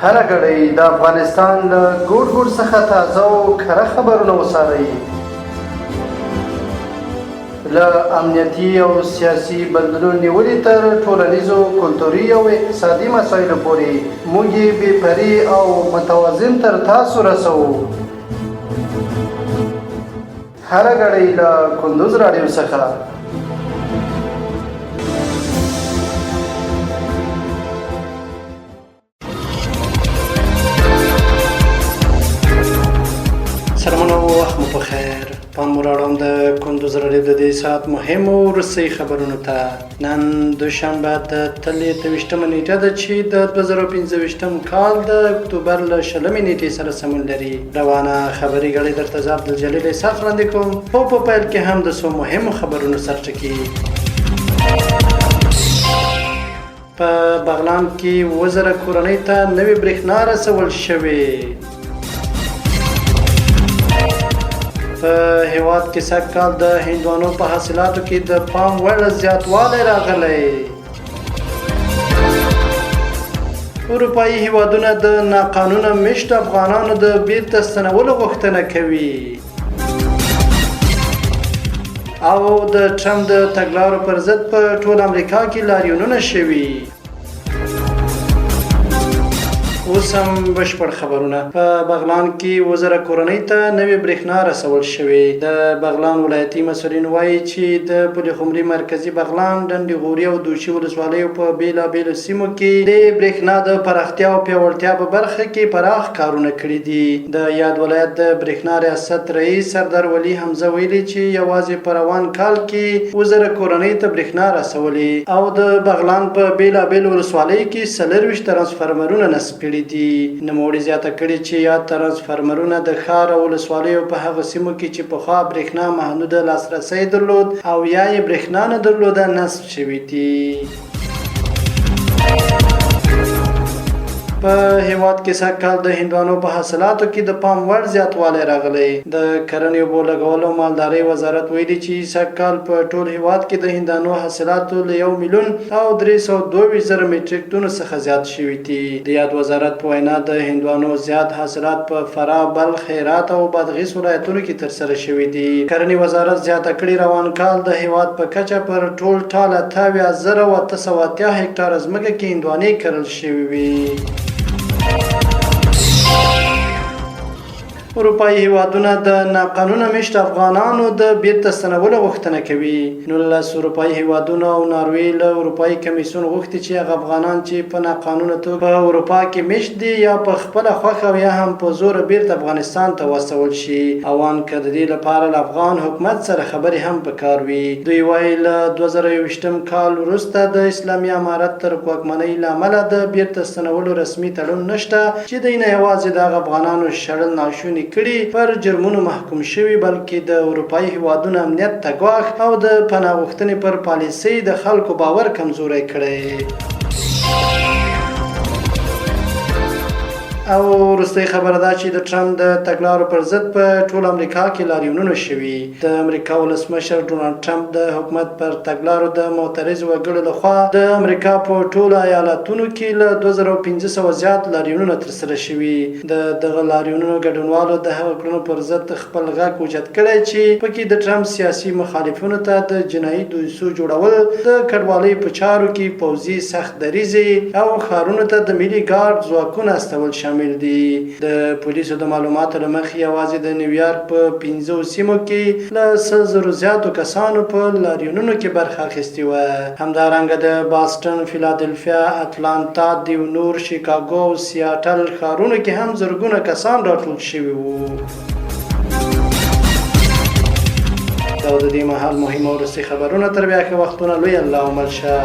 هره ګړۍ د افغانستان له ګوټ ګوټ څخه تازه او کره خبرونه وڅارئ. له امنیتي او سیاسي بدلونونو نیولې تر ټولنیزو، کلتوري او اقتصادي مسایلو پورې موږ یې بې پرې او متوازن تر تاسو رسوو. هره ګړۍ له کندوز راډیو څخه. سلامونه او وخت مو په خیر. پام مو راړوم د کندوز راډیو د دې ساعت مهمو وروستیو خبرونو ته. نن دوشنبه د تلې 28مه نیټه ده چې د 2025 کال د اکتوبر له 20مې نیټې سره سمون لري. روانه خبري ګړۍ درته زه عبدالجلیل احساس وړاندې کوم، خو په پیل کې هم د څو مهمو خبرونو سرټکي. په بغلان کې 7000 کورنۍ ته نوې برېښنا رسول شوې. په هیواد کې سږ کال د هندوانو په حاصلاتو کې د پام وړ زیاتوالی راغلی. اروپایي هیوادونه د ناقانونه میشت افغانانو د بیرته ستنولو غوښتنه کوي. او د ټرمپ د تګلارو پر ضد په ټول امریکا کې لاریونونه شوي. اوس هم بشپړ خبرونه. په بغلان کې 7000 کورنۍ ته نوې برېښنا رسول شوې. د بغلان ولایتي مسؤلین وایي چې د پلخمري مرکزي بغلان، ډنډ غوري او دوشي ولسوالیو په بېلابېلو سیمو کې د برېښنا د پراختیا او پیاوړتیا په برخه کې پراخ کارونه کړي دي. د یاد ولایت د برېښنا ریاست رئیس سردار ولي حمزه ویلي چې یوازې په روان کال کې 7000 کورنۍ ته برېښنا رسولې او د بغلان په بېلابېلو ولسوالیو کې 24 ترانسفرمرونه نصب کړي دي. نوموړي زیاته کړې چې یاد ترانسفرمرونه د ښار او ولسوالیو په هغو سیمو کې چې پخوا برېښنا محدوده لاسرسی درلود او یا یې برېښنا نه درلوده نصب شوي دي. په هیواد کې سږ کال د هندوانو په حاصلاتو کې د پام وړ زیاتوالی راغلی. د کرنې، اوبو لګولو او مالدارۍ وزارت ویلي چې سږ کال په ټول هیواد کې د هندانو حاصلاتو له 1,322,000 مټریک ټنو څخه زیات شوي دي. د یاد وزارت په وینا د هندوانو زیات حاصلات په فراه، بلخ، هرات او بادغیس ولایتونو کې ترسره شوي دي. کرنې وزارت زیاته کړې، روان کال د هیواد په کچه پر ټول ټال 78,880 هکټاره ځمکه کې هندوانې کرل شوې وې. اروپایي هیوادونه د ناقانونه میشت افغانانو د بیرته ستنولو غوښتنه کوي. 19 اروپایي هیوادونو او ناروې له اروپایي کمیسیون غوښتي چې هغه افغانان چې په ناقانونه توګه په اروپا کې میشت دي یا په خپله خوښه او یا هم په زوره بیرته افغانستان ته واستول شي او ان که د دې لپاره له افغان حکومت سره خبرې هم پکار وي. دوی وایي له 2021 کال وروسته د اسلامي امارت تر واکمنۍ له امله د بیرته ستنولو رسمي تړون نشته چې دوی نه یوازې د هغه افغانانو شړل ناشوني کړي، پر جرمونو محکوم شوي، بلکې د اروپايي هېوادونو امنیت ته ګواښ او د پناه غوښتنې پر پالیسۍ د خلکو باور کمزوری کړی. او وروستۍ خبره دا چې د ټرمپ د تګلارو پر ضد په ټول امریکا کې لاریونونه شوي. د امریکا ولسمشر ډونالډ ټرمپ د حکومت پر تګلارو د معترضو وګړو له خوا د امریکا په ټولو ایالتونو کې له 2500 زیات لاریونونه ترسره شوي. د دغه لاریونونو ګډونوالو د هغو کړنو پر ضد خپل غږ اوچت کړی چې پکې د ټرمپ سیاسي مخالفینو ته د جنایي دوسیو جوړول، د کډوالۍ په چارو کې پوځي سخت دریځي او ښارونو ته د ملي ګارد ځواکونه استول شامل دي. د پولیسو د معلوماتو له مخې یوازې د نیویارک په پنځو سیمو کې له 100,000 زیاتو کسانو په لاریونونو کې برخه اخیستې وه. همدارنګه د باسټن، فیلادلفیا، اتلانتا، دیونور، شیکاګو او سیاټل ښارونو کې هم زرګونه کسان راټول شوي وو. دا د دې مهال مهم او وروستي خبرونه. تر بیا ښه وختونه، لوی الله او مل شه.